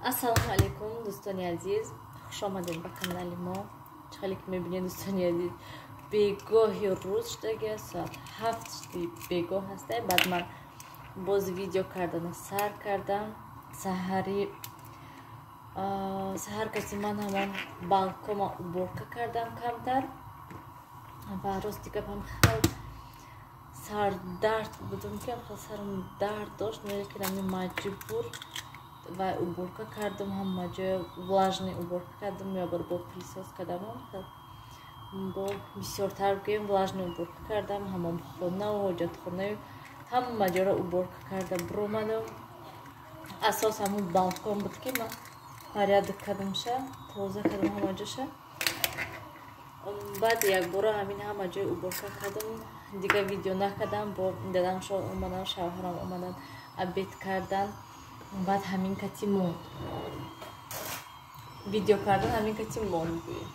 Ассалому алайкум, дӯстони азиз, хуш омадед ба канали мо. Чӣ хеле ки мебинед, дӯстони азиз, бегоҳи рӯз шудаги, соат 7 бегоҳ ҳаста. Баъд ман боз видео кардана сар кардам. Саҳари саҳар каси ман ҳамон балкома уборка кардам камтар ва рости гап ҳам хел сардард будум, ки хел сарам дард дошт, лекин ами маҷбур ва уборка кардам, ҳама ҷоя влажный уборка кардам, ё бор бо пылесос кардам, бо бисёртар гӯем влажный уборка кардам, ҳамомхонаву ҳоҷатхонаю ҳама ҷоро уборка карда биромадам. Асос ҳамун балкон буд, ки ман порядок кардамша, тоза кардам ҳама ҷоша. Баъд якбора ҳамин ҳама ҷой уборка кардам, дига видео накардам. Бо дадамшо омадан, шавҳарам омадан, обед кардан. Баъд ҳамин кати монд, видео кардан ҳамин кати монд гӯем.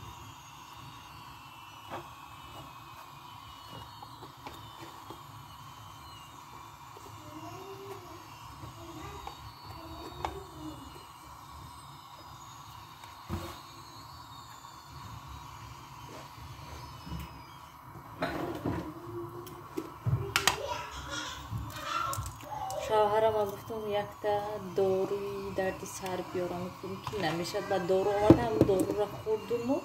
Шавҳарама гуфтам, якта доруи дарди сар биёрам, гуфтам ки намешад. Ба дору овардам, доруро хӯрдуму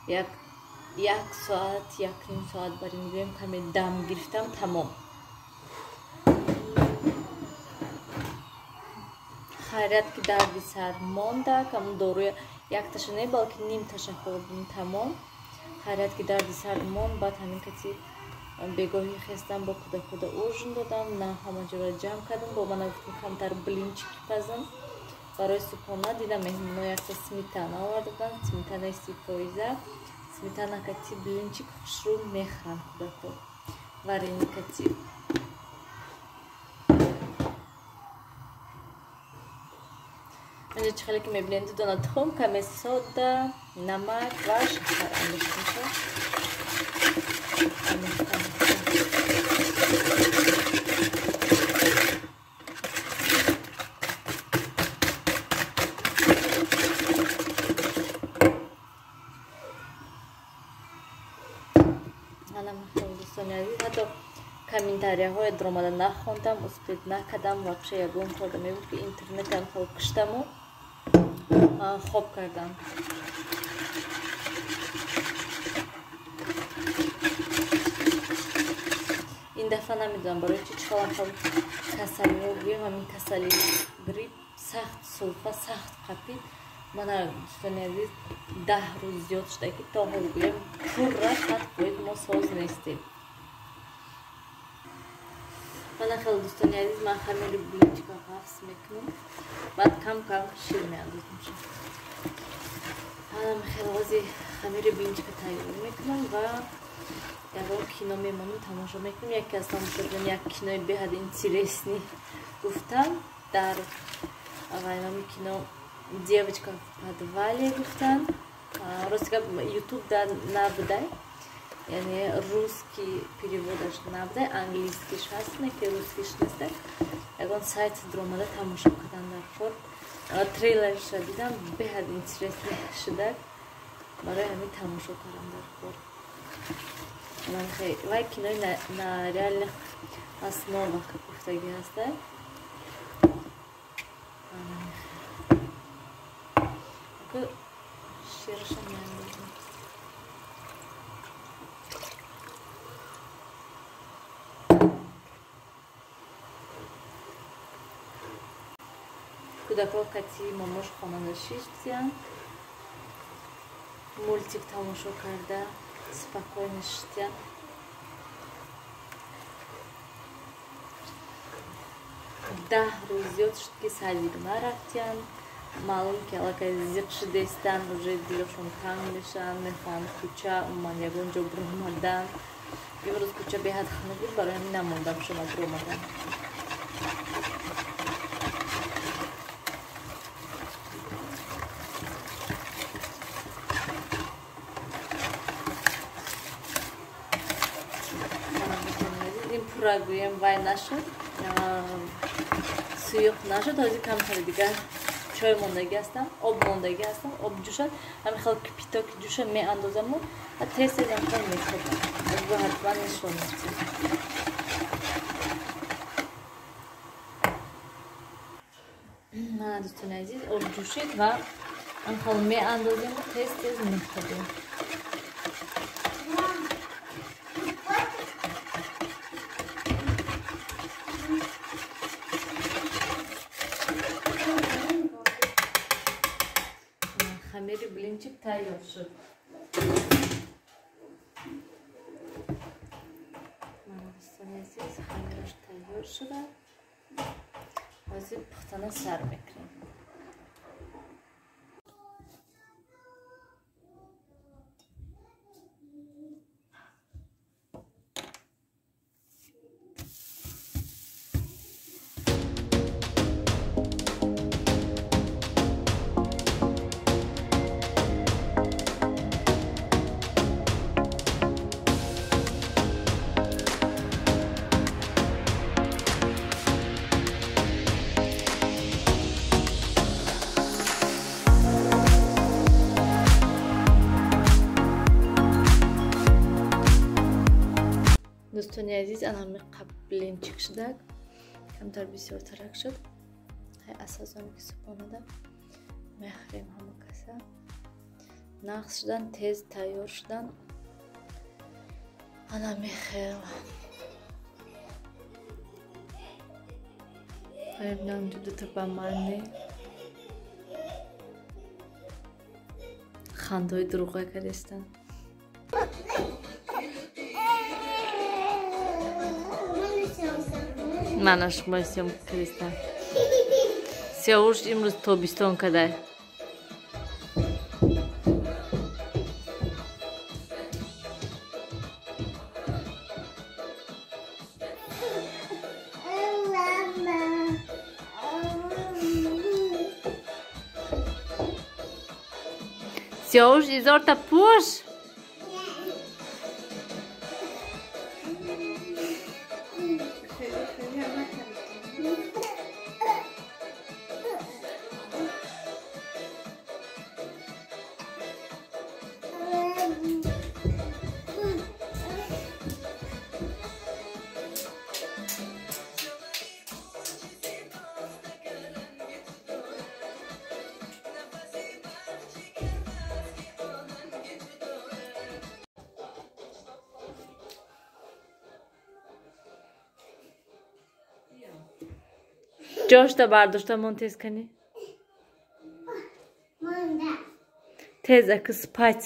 як соат, 1.5 соат бар ин гӯем каме дам гирифтам, тамом. Хайрият ки дарди сар монда, кам доруя якташа не, балки нимташа хӯрдум, тамом. Хайрият ки дарди сар монд. Баъд ҳамин кати бегоҳӣ хестам, бо кӯдакуда ужин додам, на ҳама ҷоро ҷамъ кардам. Бо мана гуфтам камтар блинчики пазам барои субҳона. Дидам, меҳмоно якта сметана оварда буданд, сметанаи 30%. Сметана кати блинчик хушрӯ мехӯранд кӯдако, варени кати. Инҷо чӣ хеле ки мебинед, ду дона тухм, каме сода, намак ва шакар андохтам. Дӯстони азиз, ҳатто комментарияҳое даромада нахондам, успеть накардам, вообще ягон корда мебуд ки интернетам хел куштаму хоб кардам. Ин дафъа намедонам барои чи чӣ хел касалиҳо гӯем, ҳамин касали грипп сахт сулфа сахт қапид. Мана, дӯстони азиз, 10 рӯз зиёд шуда ки то ҳол гӯем пурра 100% мо соз нестем. Мана хеле, дӯстони азиз, ман хамири блинчика ғафс мекунам, баъд кам кам шир меандозам. Манам хеле ози хамири блинчика тайёр мекунам ва ягон кино мемонам, тамошо мекунам. Яке аз тамошобинон як кинои беҳад интересный гуфтам, дар номи кино «Девочка в подвале» гуфтан. Рости гап, ютуб да набудай, яъне русский переводаш набудай, английскиш ҳаст, не ки русскиш неста. Ягон сайт даромада тамошо кардан дар кор. Трейлерша дидам, беҳад интересный шуда, барои ҳамин тамошо кардам дар кор. Вай кинои на реальных основах гуфтагӣ ҳаста. Шираша меандозам. Кӯдакҳо кати момош хонада шиштиянд, мультик тамошо карда спокойно шиштиянд. 10 рӯз зиёд шуд ки садик нарафтиянд. Маълум ки аллакай зиқ шудестанд, уже дилошон танг мешаванд, мехоҳанд кӯча, умуман ягон ҷо биромадан. Имрӯз кӯча беҳад хунук буд, барои ҳамин намондам шума биромадан. Ин пурра гӯем вай нашуд, суюқ нашуд, ҳозир камтари дигар Чой мондаги ҳастам, об мондаги ҳастам, об ҷӯшад, ҳамин хел кипяток ҷӯша меандозаму ва тез тез ҳамхел мехӯрам. Бо ҳатман нишон медиҳам. Мана дӯстони азиз, об ҷӯшид ва ҳамхел меандозему тез тез мехӯрем. Хамири блинчик тайёр шуд. Мана дӯстони азиз, хамираш тайёр шуда. Ҳозир пухтана сар мекунем. Дӯстони азиз, ана ҳамин қаб блинчик шудак, камтар бисёртарак шуд. Асазоне ки субҳонада мехӯрем ҳама каса. Нағз шудан, тез тайёр шудан. Ана мехел. Нам дута ба ман хандаҳои дурӯға кардестан. Мана шумо съёмка кардистам. Сиёвуш имрӯз тобистон кадай. Сиёвуш изорта пӯш. Ҷошта бардошта мон тез кани. Тез ака спать.